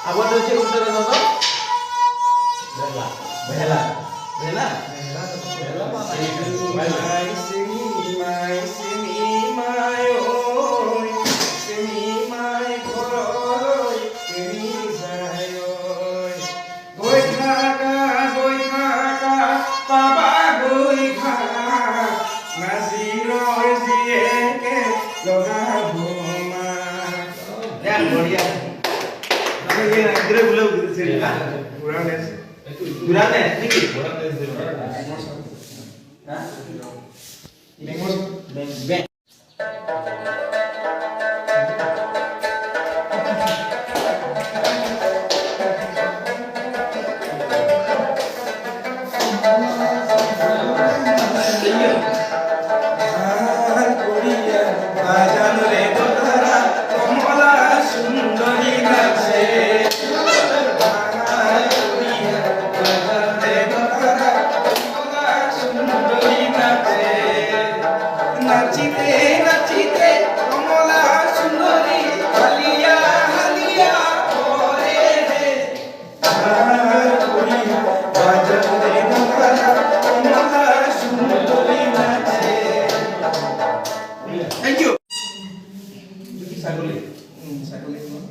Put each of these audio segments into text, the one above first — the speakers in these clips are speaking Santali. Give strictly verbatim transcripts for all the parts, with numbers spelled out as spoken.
ᱟᱵᱚᱣᱟᱜ ᱫᱚ ᱪᱮᱫ ᱠᱚ ᱢᱮᱛᱟᱜᱼᱟ ᱱᱚᱣᱟ ᱫᱚ? ᱵᱮᱦᱞᱟ᱾ ᱵᱮᱦᱞᱟ? ᱵᱮᱦᱞᱟ? ᱵᱮᱦᱞᱟ ᱢᱟ ᱵᱟᱭ ᱥᱤᱢᱤ ᱢᱟᱭ, ᱥᱤᱢᱤ ᱢᱟᱭ, ᱥᱤᱢᱤ ᱢᱟᱭ ᱳᱭ, ᱥᱤᱢᱤ ᱢᱟᱭ ᱠᱚᱨᱚᱭ, ᱥᱤᱢᱤ ᱡᱟᱭ ᱳᱭ᱾ ᱜᱚᱭ ᱠᱷᱟᱠᱟ, ᱜᱚᱭ ᱠᱷᱟᱠᱟ, ᱵᱟᱵᱟ ᱜᱚᱭ ᱠᱷᱟᱠᱟ, ᱱᱟᱥᱤ ᱨᱚᱭ ᱡᱤᱭᱮ ᱠᱮ ᱞᱚᱜᱟ ᱵᱷᱩᱢᱟ᱾ ᱵᱚᱲᱤᱭᱟ᱾ ᱟᱫᱚ ᱤᱭᱟᱹ ᱜᱤᱫᱽᱨᱟᱹ ᱵᱩᱞᱟᱹᱣ ᱥᱮᱨᱮᱧ ᱠᱟᱱᱟ᱾ ᱯᱩᱨᱟᱱᱮ ᱥᱮ-, ᱯᱩᱨᱟᱱᱮ ᱥᱮ ᱪᱮᱫ? ᱦᱮᱸ? ᱵᱮᱝᱜᱚᱞ᱾ ᱵᱮᱝ-, ᱵᱮᱝ-, ᱱᱟᱪᱤᱛᱮ ᱱᱟᱪᱤᱛᱮ ᱠᱚᱢᱚᱞᱟ ᱥᱩᱱᱫᱚᱨᱤ, ᱦᱟᱞᱤᱭᱟ ᱦᱟᱞᱤᱭᱟ ᱠᱚᱨᱮ ᱨᱮ᱾ ᱟᱨ ᱠᱩᱲᱤ ᱵᱟᱡᱟᱨ ᱨᱮ ᱱᱚᱝᱠᱟ ᱠᱚᱢᱚᱞᱟ ᱥᱩᱱᱫᱚᱨᱤ ᱱᱟᱪᱮ᱾ Thank you. ᱪᱩᱴᱤ ᱥᱟᱜᱚᱞᱤ᱾ ᱦᱩᱸ, ᱥᱟᱜᱚᱞᱤ ᱦᱚᱸ᱾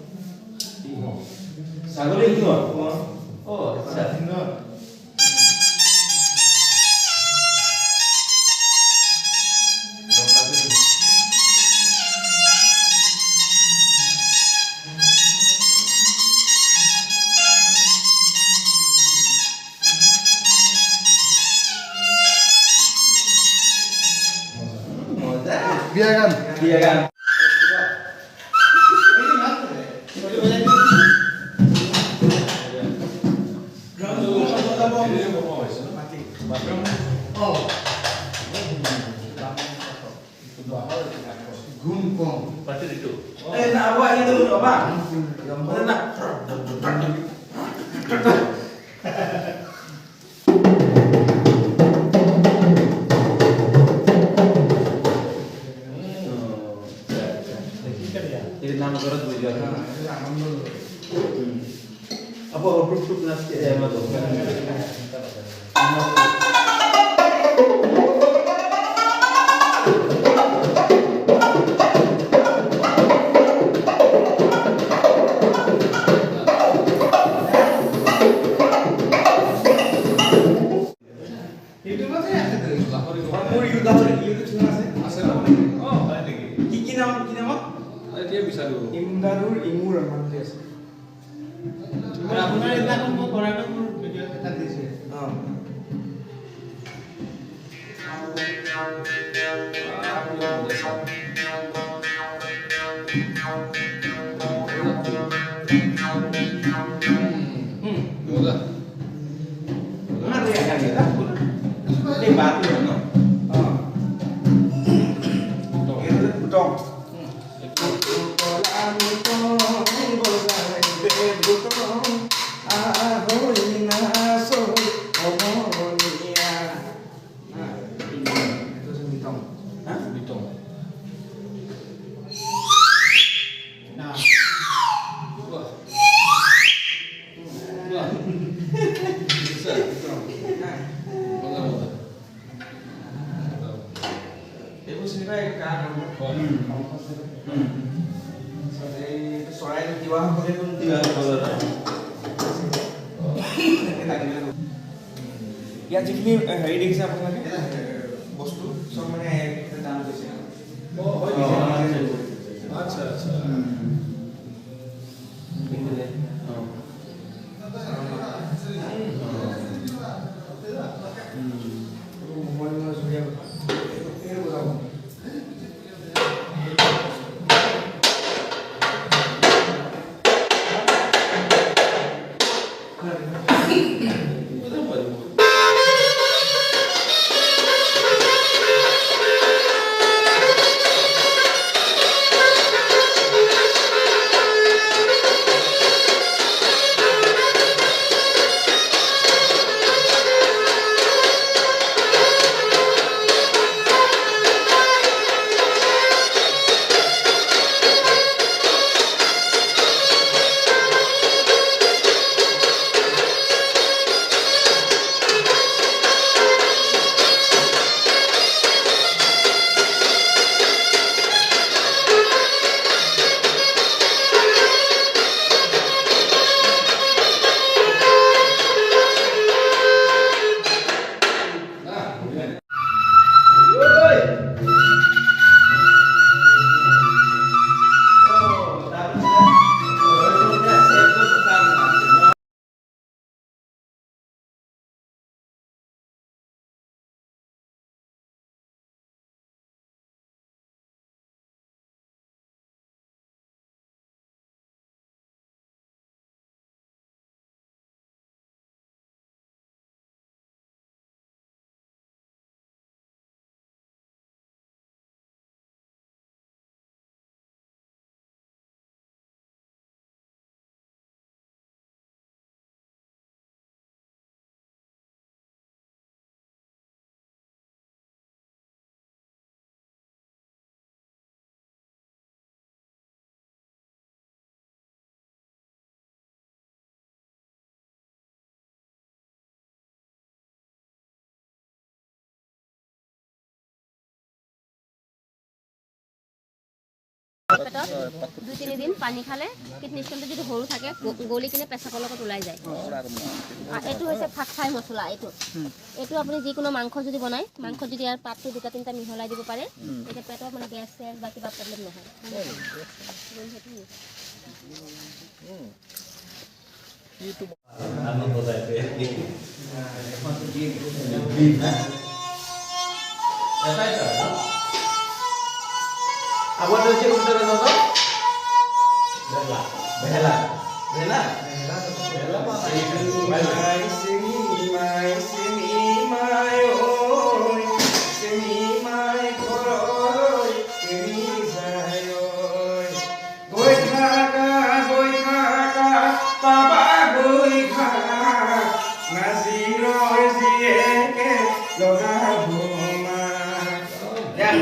ᱤᱧ ᱦᱚᱸ᱾ ᱥᱟᱜᱚᱞᱤ ᱤᱧ ᱦᱚᱸ᱾ ᱦᱚᱸ᱾ ᱚ, ᱟᱪᱪᱷᱟ᱾ ᱤᱧ ᱫᱚ ᱵᱤᱭᱟᱜᱟᱱ᱾ ᱵᱤᱭᱟᱜᱟᱱ᱾ ᱜᱩᱱ ᱠᱚᱢ᱾ ᱮ, ᱱᱟ, ᱟᱵᱚᱣᱟᱜ ᱤᱭᱟᱹ ᱫᱚ ᱵᱟᱝ? ᱚᱱᱟ ᱨᱮᱱᱟᱜ ᱪᱮᱫ ᱱᱟᱢ ᱜᱚᱨᱚᱡᱽ ᱵᱩᱡᱷᱟᱹᱜᱼᱟ᱾ ᱦᱩᱸ᱾ ᱟᱵᱚ ᱦᱚᱲ ᱴᱩᱠ ᱴᱩᱠ ᱱᱟᱥᱮ ᱟᱭᱢᱟ ᱫᱚ᱾ YouTube আছে, আছে তো। বাপরে, বাপরে। মোর YouTube আছে, YouTube channel আছে। আছে ন? অ, হয় নেকি? কি, কি নাম, কি নাম? আরে, এতিয়া বিচাৰিব। ইমদাৰুৰ ইমুৰ আমাৰ যে আছে। আৰু আপোনাৰ এইদিনাখন মই কৰাটো মোৰ ভিডিঅ' এটা দিছে। অ। ᱦᱮᱸ? ᱱᱤᱛᱚᱝ᱾ ᱦᱮᱸ? ᱱᱤᱛᱚᱝ᱾ ᱱᱟ᱾ ᱵᱟᱦ᱾ ᱵᱟᱦ᱾ ᱥᱟᱹᱨᱤ ᱱᱤᱛᱚᱝ᱾ ᱦᱮᱸ᱾ ᱵᱚᱸᱜᱟ ᱵᱚᱸᱜᱟ᱾ এইবোৰ চিনি পায়, কাৰ নাম? হুম। হুম। এই চৰাই কিবা হ'লে তো কিবা হ'ব দাদা। ইয়াত যিখিনি, এ, হেৰি দেখিছে আপোনালোকে, এ, বস্তু, চব মানে এটা দাম কৈছে। অ, হয় নেকি? অ, আচ্ছা, আচ্ছা। দেখিলে? অ। উম। উম। মই, মই জুলীয়া কথা। এইটো বুজাব। পেটত দুই তিনিদিন পানী খালে কিডনী ষ্টনটো যদি সৰু থাকে, গ- গলি কিনে পেচাবৰ লগত ওলাই যায়। আৰু এইটো হৈছে ফাকফাই মছলা। এইটো, এইটো আপুনি যিকোনো মাংস যদি বনায়, মাংসত যদি ইয়াৰ পাতটো দুটা তিনিটা মিহলাই দিব পাৰে, তেতিয়া পেটত মানে গেছ চেছ বা কিবা প্ৰব্লেম নহয়।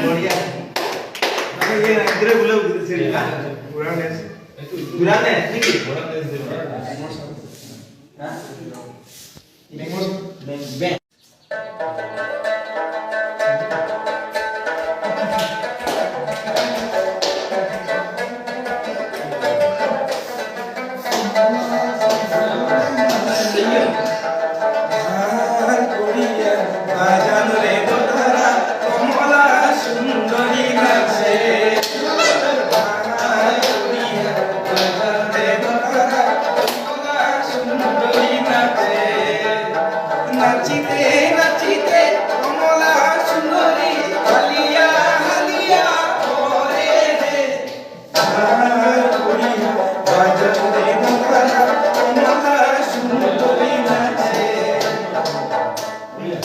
ᱵᱚᱲᱤᱭᱟ᱾ ᱟᱫᱚ ᱤᱭᱟᱹ ᱜᱤᱫᱽᱨᱟᱹ ᱵᱚᱞᱮ ᱜᱤᱫᱽᱨᱟᱹ ᱥᱮᱨᱮᱧ ᱠᱟᱱᱟ᱾ ᱯᱩᱨᱟᱱᱮ ᱥᱮ᱾ ᱯᱩᱨᱟᱱᱮ, ᱴᱷᱤᱠ ᱜᱮᱭᱟ᱾ ᱦᱮᱸ? ᱵᱮᱝᱜᱚᱞ᱾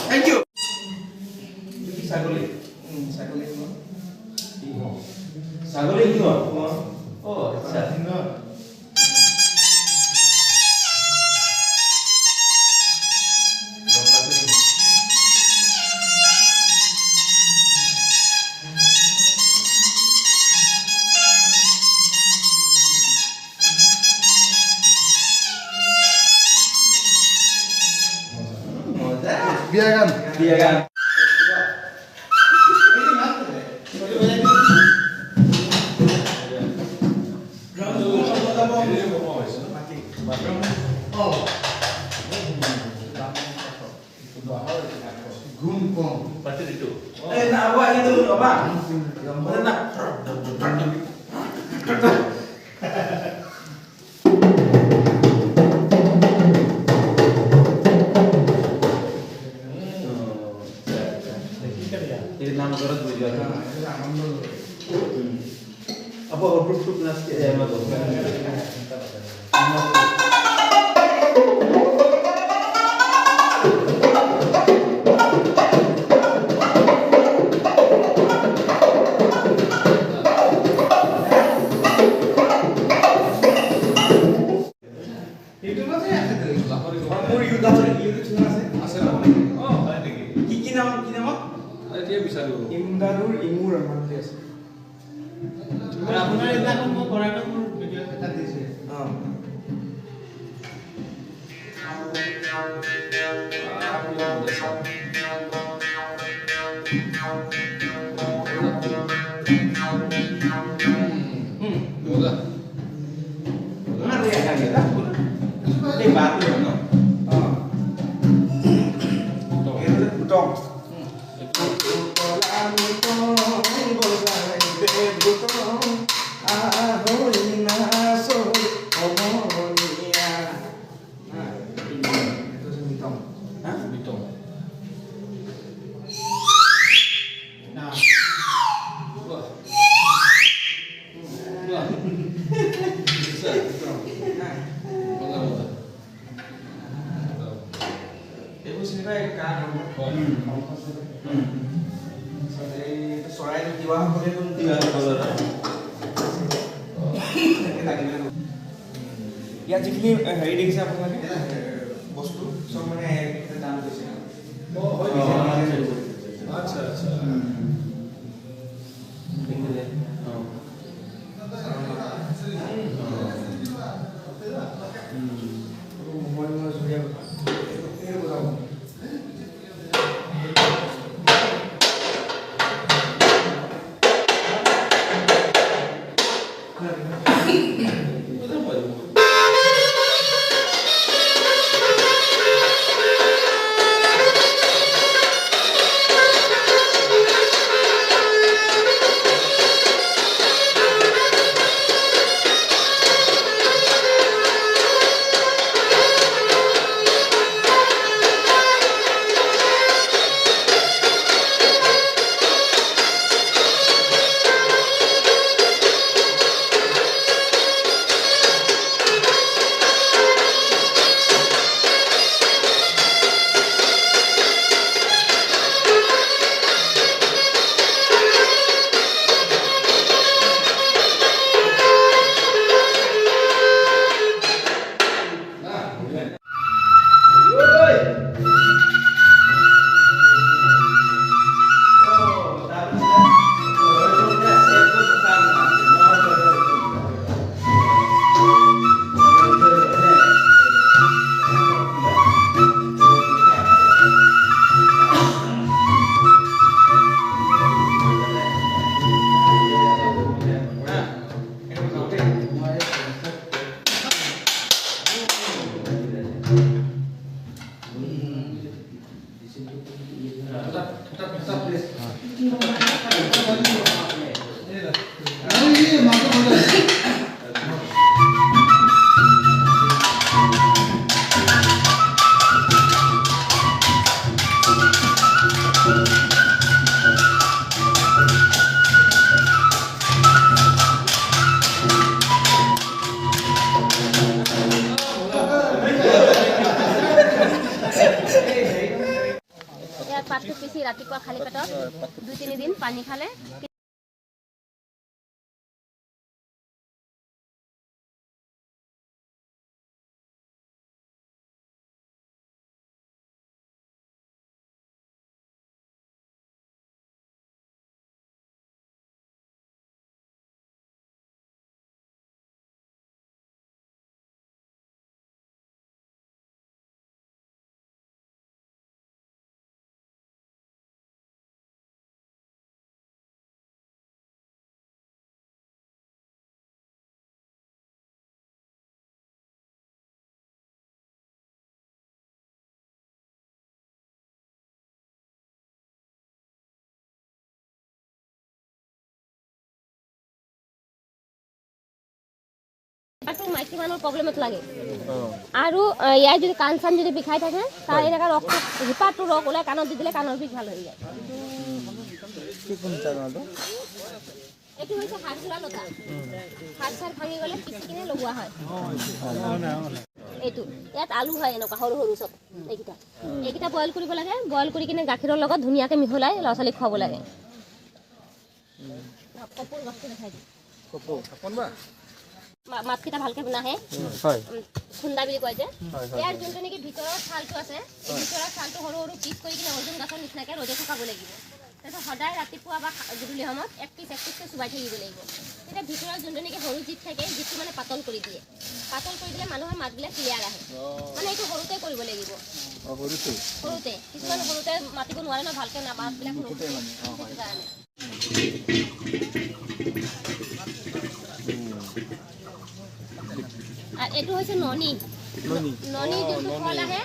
Thank you. ছাগলী। উম, ছাগলী কোন? সিংহ। ছাগলী সিংহ। কোন? অ, আচ্ছা। সিংহ। বিয়াগান। বিয়াগান। ᱜᱩᱢ ᱠᱚᱢ᱾ ᱮ, ᱱᱟ, ᱟᱵᱚᱣᱟᱜ ᱤᱭᱟᱹ ᱫᱚ ᱵᱟᱹᱱᱩᱜᱼᱟ ᱵᱟᱝ? ᱚᱱᱟ ᱨᱮᱱᱟᱜ ᱮᱠ ᱱᱟᱢ ᱜᱚᱨᱚᱡᱽ ᱵᱩᱡᱷᱟᱹᱣ᱾ ᱟᱵᱚ ᱟᱣᱩᱴᱯᱩᱴ ᱱᱟᱥ ᱠᱮ ᱮᱢᱟ ᱫᱚ᱾ এইটো মানে আছে তো। মোৰ ইউদাৰ ইউদাৰ চিঙা আছে। আছে ন? অ, হয় নেকি? কি কি নাম, কি নামত? এতিয়া বিচাৰিব। ইমদাৰুৰ ইমুৰ নাম কি আছে? আপোনাৰ এইদিনাখন মই কৰাটো মোৰ ভিডিঅ' এটা দিছে। অ। হুম। মজা। Una riega que da. Te va, no? Ah. Putong. Putong. Putong, gozai de putong. Ahoy na so omonia. Nah, itu sing bitong. Hah? Bitong. Nah. Wah. Wah. Bisa, bisa. Nah. Boleh, boleh. এইবোৰ চিনি পায়, কাৰ ধৰ্ম? হয়। হুম। হুম। পিছত এই চৰাই কিবা হ'লে দেখোন কিবা হয়, হয়, হয়। ইয়াত যিখিনি, এ, হেৰি দেখিছে আপোনালোকে, এ, বস্তু, চব মানে দান কৰিছে। অ, হয় নেকি? অ, আচ্ছা, আচ্ছা। হুম। দেখিলে? অ। অ। হুম। মই, মই জুৰিয়া কথা। এই বুজাব। ৰাতিপুৱা খালী পেটত দুই তিনিদিন পানী খালে। তাতো মাইকী মানুহৰ প্ৰব্লেমত লাগে। আৰু ইয়াৰ যদি কাণ চান যদি বিষাই থাকে, তাৰ এনেকুৱা ৰস, হিপাৰটো ৰস ওলাই কাণত দি দিলে কাণৰ বিষ ভাল হৈ যায়। কি কোন চাৰ মাতো? এইটো হৈছে হাড় ঘোৰা লতা। হাড় চাৰ ভাঙি গ'লে পিচি কিনে লগোৱা হয়। এইটো ইয়াত আলু হয়, এনেকুৱা সৰু সৰু চব। এইকেইটা এইকেইটা বইল কৰিব লাগে। বইল কৰি কিনে গাখীৰৰ লগত ধুনীয়াকৈ মিহলাই ল'ৰা ছোৱালীক খুৱাব লাগে। কপৌৰ গছটো দেখাই দিম। কপৌ। মা- মাতকেইটা ভালকে নাহে। হয়। উম, খুন্দা বুলি কয় যে। হয়, হয়, ইয়াৰ হয়। যোনটো নেকি ভিতৰৰ ছালটো আছে, এই ভিতৰৰ ছালটো সৰু সৰু পিচ কৰি কিনে অৰ্জুন গছৰ নিচিনাকে ৰ'দত শুকাব লাগিব। তাৰপিছত সদায় ৰাতিপুৱা বা গধূলি সময়ত এক পিচ এক পিচকৈ চুবাই থাকিব লাগিব। তেতিয়া ভিতৰৰ যোনটো নেকি সৰু জিপ থাকে, জিপটো মানে পাতল কৰি দিয়ে। পাতল কৰি দিলে মানুহৰ মাতবিলাক ক্লিয়াৰ আহে। মানে এইটো সৰুতে কৰিব লাগিব। অ, সৰুতে? সৰুতে। কিছুমান সৰুতে মাতিব নোৱাৰে ন, ভালকে না, মাতবিলাক নুফুটে। নুফুটে মানে। অ, হয়। সেইটো কাৰণে। আৰু এইটো হৈছে ননী। ননী? ননী অ, যোনটো ননী। ফল আহে।